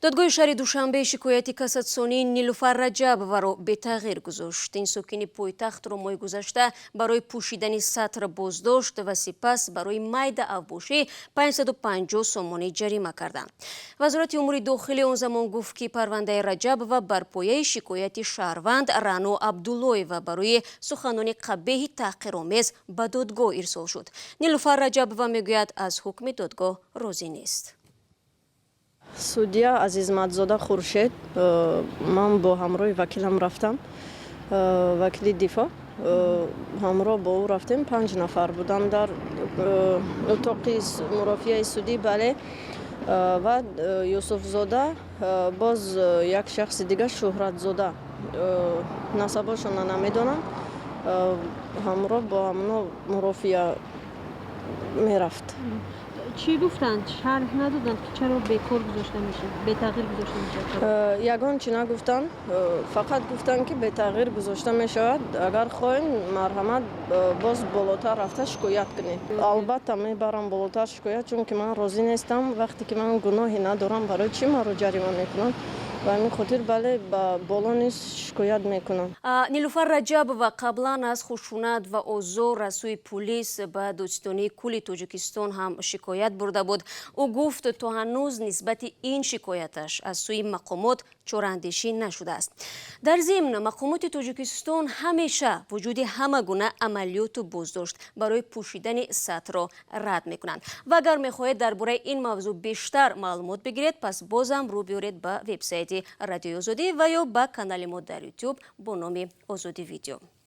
Додгоҳи шаҳри Душанбе шикояти кассатсионии Нилуфар Раҷабоваро бетағйир гузошт. Ин сокини пойтахтро моҳи гузашта барои пӯшидани сатр боздошт ва сипас барои майда авбошӣ 550 сомонӣ ҷарима карданд. Вазорати умури дохилӣ он замон гуфт, ки парвандаи Раҷабова бар пояи шикояти шаҳрванд Раъно Абдуллоева барои суханони қабеҳи таҳқиромез ба додгоҳ ирсол шуд. Нилуфар Раҷабова мегӯяд, аз ҳукми додгоҳ розӣ нест. Судья Азизматзода Хуршед, ман бо ҳамроҳи вакилам рафтам, вакили дифоъ, ҳамроҳ бо ӯ рафтем. Панҷ нафар будам дар утоқи мурофиаи судӣ. Бале, ва Юсуфзода, боз як шахси дигар, Шӯҳратзода, насабошона намедонам, ҳамроҳ бо ҳамно мурофиа мерафт. Чӣ гуфтанд? Шарҳ надоданд, ки чаро бекор гузошта мешавад, бетағйир гузошта мешавад? Ягон чӣ нагуфтанд, фақат гуфтанд, ки бетағйир гузошта мешавад, агар хоҳем, марҳамат, боз болотар рафта шикоят кунед. Албатта, мебарам болотар шикоят, чунки ман розӣ нестам. Вақте ки ман гуноҳе надорам, барои чӣ маро ҷарима мекунанд? Ба ҳамин хотир, бале, ба боло низ шикоят мекунам. Нилуфар Раҷабова қаблан аз хушунат ва озор аз сӯи пулис ба Додситонии кулли Тоҷикистон ҳам шикоят бурда буд. Ӯ гуфт, то ҳанӯз нисбати ин шикояташ аз сӯи мақомот чораандешӣ нашудааст. Дар зимн, мақомоти Тоҷикистон ҳамеша вуҷуди ҳама гуна амалиёту боздошт барои пӯшидани сатрро рад мекунанд. Ва агар мехоҳед дар бораи ин мавзӯъ бештар маълумот бигиред, пас бозам рӯ биёред ба вебсайти Радиои Озодӣ ва ё ба канали мо дар Ютуб бо номи Озодӣ Видео.